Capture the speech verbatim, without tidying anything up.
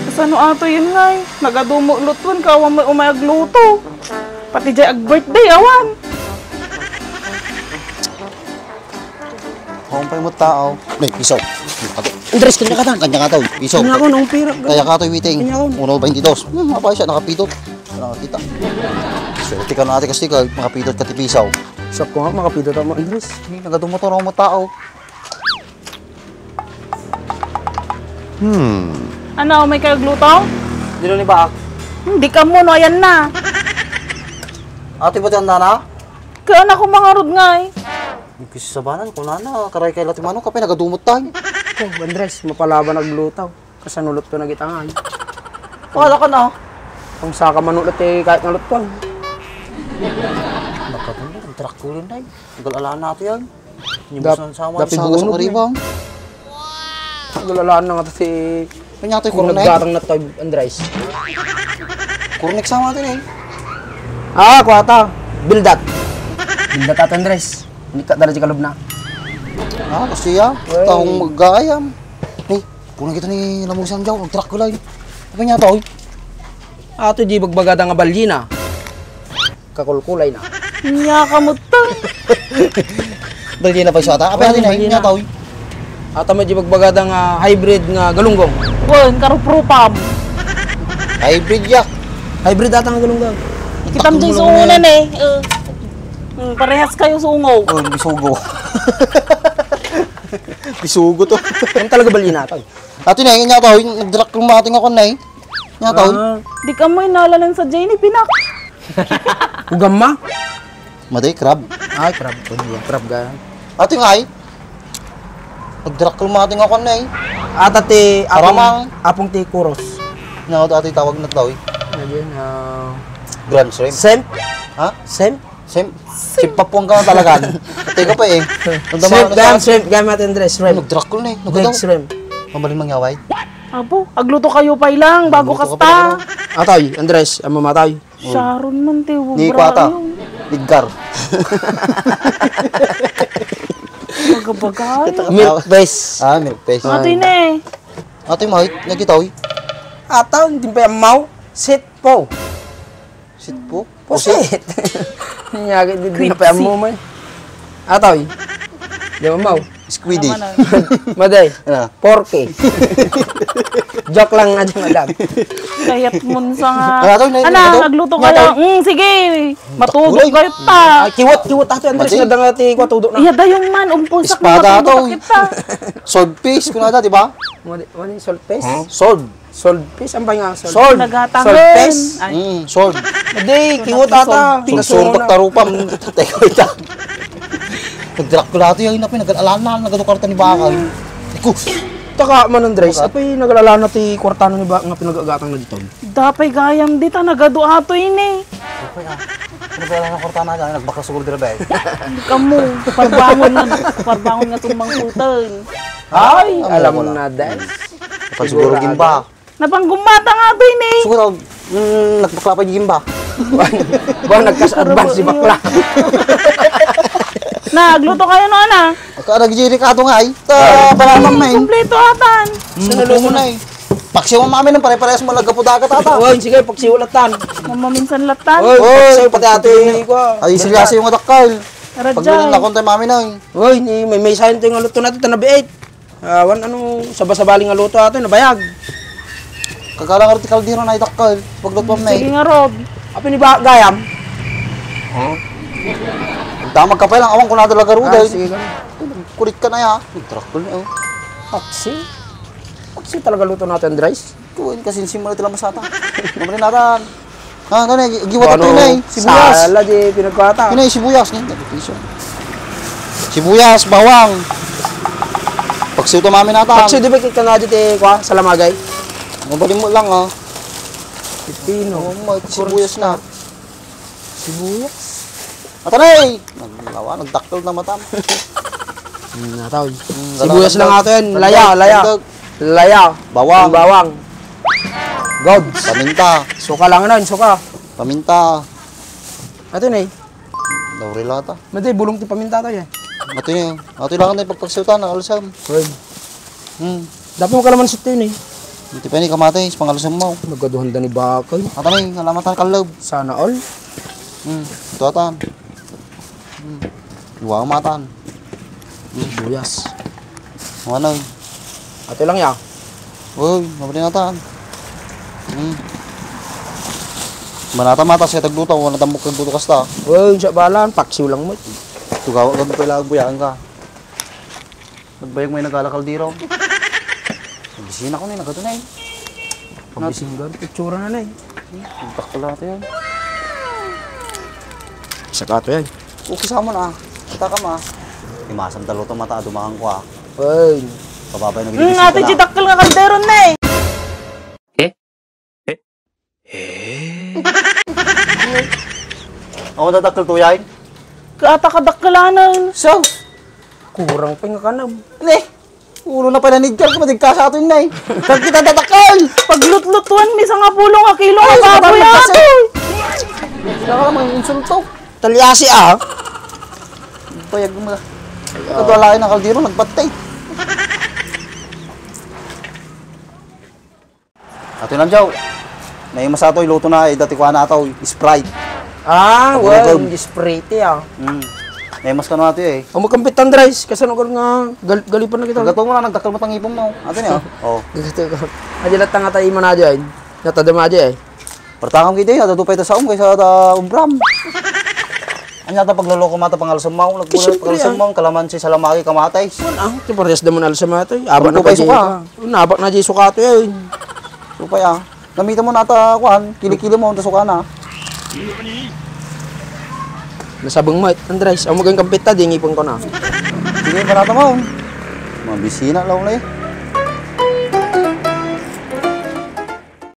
Kasano atoyen ngay? Nagadu met lutoen, awan met umay agluto. Pati jay ag-birthday, awan. Awan pay met tao. Nay, piso. Andres, kanya ka tan. Kanya ka to, piso. Kanya ko, nung pira. Kaya ka to, waiting. Kanya ko. Uno, baintidos. Hmm, apa siya, nakapitot. Wala nakakita. Swerte ka na ate, kasi ka, makapitot ka ti piso. Siya ko nga, makapitot ako, Andres. Ni, nagadu met tao. Hmm. Ano, may kayo agluto? Dino ni Baak? Hindi ka mo, no, ayan na. Ate, ba't yan, nana? Kaya na ko mangarod nga eh. Yung kisabanan, kung nana, karay kayo lati manok, kapay nagadu met tayo. Oh, Andres, mapalaban agluto. Kasano lutto na gitangay. Wala ka na. Kung saka manulot eh, kahit nga luttuan. Nagkatulog, ang traktulo na eh. Naglalana natin yan. Yung Dap-, gusto ng sama, dapat sa bunot na eh. Karibang. Naglalana nga to si Kanya to yung yung cornet. Naggatang na to, Andres. Cornet sa mga to eh. Ah, kuwata. Bildat. Bildat ato, Andres. Hindi ka dala di kalub na. Ah, kasi ya. Uy. Taong mag-aayam. Ni, Kuna kita ni Lamusan daw, ang truck ko lang. Apa niya to, oy? Ato di bagbaga da nga balyena. Kakulkulay na. Nya ka mo to. Balyena pa siya ta. Apa Ay, natin na, balyena. Niya to, oy? Ato may di bagbaga da nga hybrid nga galunggong. Wen, karuprupam. Hybrid yak. Hybrid ata nga galunggong. Kitam Takbo dyan mo sa lang unan eh. Eh. Hmm, parehas kayo sungaw. Oh, bisugo. Bisugo to. Ang talaga balyena to. Ato na, yun nga tao, yung nagdrak yung mga tingnan ko na eh. Nga tao. Ah. Di ka mo inalanan sa Jenny, pinak. Ugam ma? Madi, crab. Ay, crab. Ano yun? Crab ga. Ato nga eh. Nagdrak yung mga tingnan ko na eh. Ata ti apong, Paramang. Apong ti kuros. Nga, ato, ato yung tawag na tao eh. Ano yun? Ah, Grand shrimp. Shrimp? Ha? Shrimp? Sim-, simpapuan ka na talaga. Teka pa eh. Nung Shrimp, tama ka dan, sa shrimp, gamit, Andres, shrimp. Nagdrakol na eh. Big Nagdrakol. Shrimp. Mamaling mangyaway. Abo, agluto kayo pa lang bago Agluto ka kasta. Pa lang. Atay, Andres, ang mamatay. Sharon man, te, Ni wabra Kwata. Yun. Edgar. Baga-baga. Milk face. Ah, milk face. Atoy na eh. Atoy, mahit, nagkita, oy. Ataw, hindi pa yan mau. Sit po. Sit po? Pusit. Nyagi, di, di na pa Crispy. Mo, may. Atoy. Di mo mau. Squiddy. Tama na. Maday. Ano? Porky. Joke lang nga dyan, madam. Kayat mo sa nga. Ano, atoy, na, Ana, ano, nagluto ano, kayo. Atoy? Mm, sige. Matudok Uy. Kayo ta. Ah, kiwat, kiwat, atoy, Andres, Mati? Nga dangati, kwa, tudok na. Iya, dayong man, umpusak Espada na matudok to. Kita. Swordfish, kunada, di ba? Wani, wani, swordfish? Huh? Sword. Swordfish? Ang ba nga sword? Sword. Nagatangan. Swordfish? Ay. Mm, sword. Hindi, kiwat ata. Swordfish. Sunsundok tarupam. Teka, ita. Nagdrakula to yun, na pinag-alanan, nagadukarta ni Bakal. Ikus. Taka man, Andres, Bakal. Apay nag-alala na ti kwartano ni ba nga pinag-agatang na dito? Dapay gayam dita, nagadu ato ini. Okay, ah. Ano ba yung kwartana dyan? Nagbakla siguro dira, be. Kamu, parbangon nga, parbangon nga sumangkutan. Ay, alam mo na, Des. Pag siguro gimba. Napanggumata nga to ini. Siguro, mm, nagbakla pa gimba. Ba, nagkas advance si bakla. Nagluto kayo no, ana? Aka, nagdiri ka to nga, ay. Ta, palamang na, eh. Kompleto atan. Mm, kumo na, eh. Paksiw ang mami nang pare-parehas mo lagapu dagat ata. Oy, sige, paksiw latan. Mama minsan latan. Oy, paksiw pati ate ko. Ay, seryoso yung adakal. Pagluto na konti mami na, eh. Oy, ni may, may sayon to yung luto natin, tanabiit. Ah, wan, ano, saba-sabali nga luto ato, nabayag. Kagala nga ti kaldero na idakkel, paglutuan na eh. Sige nga, Rob. Apo ni ba, gayam? Huh? Damag ka pa lang, awan ko na talaga, Rob. Ah, sige, gayam. Kulit ka na ya. Nagtrakol na, oh. Paksi? Paksi talaga luto natin, Andres? Kuwan, kasinsim mo na tila masata. Naman natin. Ah, gani, gi-, giwat ito na eh. Sibuyas. Sala di pinagkuha ta. Yun na yung sibuyas, ni. Sibuyas, bawang. Pagsiw to mami nata. Pagsiw di ba kita na dito eh, kwa, salamagay? Mabaling mo lang, ah. Pipino. Oo, may sibuyas na. Sibuyas. Atanay! Naglawa, nagdakkel na matam. Hmm, nataw. Hmm, sibuyas lang ato yan. Laya, laya. Laya. Bawang. Bawang. Gods. Paminta. Suka lang nun, suka. Paminta. Ato na eh. Laurel ata. Mati, bulong ti paminta tayo eh. Ato yun. Ato lang na ipagpagsiutan, ang alsam. Word. Hmm. Dapat mo ka naman sito yun eh. Iti pay ni kamatis, pangalusammaw. Nagaduhan da ni bakay. Ata may, alamatan kallab. Sana all. Hmm, ito atan. Hmm. Iwa matan. Sibuyas. Ano? Ato lang ya. Uy, mabali na tan. Hmm. Manata matas kay tagduto, wala tambok kagduto kasta. Uy, sa balan, paksiw lang mo. Tugawa ka pa ila agbuyaan ka. Nagbayag may nagala kaldero. Bisina ko na, nagato na eh. Pabisinggan, itsura na na eh. Takla to yan. Saka to yan. Okay sa mo na. Kita ka ma. Imasam talo to mata, dumakan ko ah. Ay. Pababay na Hmm, ate, si dakkel nga kaldero na eh. Eh? Eh? Eh? Ako dadakkel to yan? Kaata ka dakkelanan. So? Kurang pa nga kanam. Ne? Ulo na pala ni Jar, kumadig ka sa ato yun na eh. Kag kita dadakkel! Paglutlutuan mi sa nga pulo nga kilo nga Ay, baboy madami kasi. Ato! Saka lang mga insulto. Talyasi ah. Bayag mo na. Kadwalain ang kaldero, nagpatay. Ato lang, Joe. Naimas ato, iluto na, eh, dati kuha na ato, Sprite. Ah, Ako well, nagkam- Sprite ah. Hmm. Naimas ka na ato eh. Ang magkampit Andres, kasano ka nga gal galipan na kita. Gato mo na, nagdakkel mo tangipon mo. Ato niya, oh. Gato ko. Adi latta nga tayo mo na dyan. Natadama dyan eh. Partakam kita eh, nadadupay ta sa um, kaysa ta umbram. Anya ta pagloloko mata pangalsam mo, Siyempre, pangalsam mo, ah. Kalamansi, salamagi, kamatis. Wan, ah, ti parehas da man alsam ato eh. Abak na Ang tupay pa suka. Nabak na di suka to eh. Tupay ah. Namita mo nata, kuan, kilikili mo, ta suka na. Nasabang mo, Andres. Ang magang kampit ta, di ngipon ko na. Sige, panata mo. Mabisina, law na eh.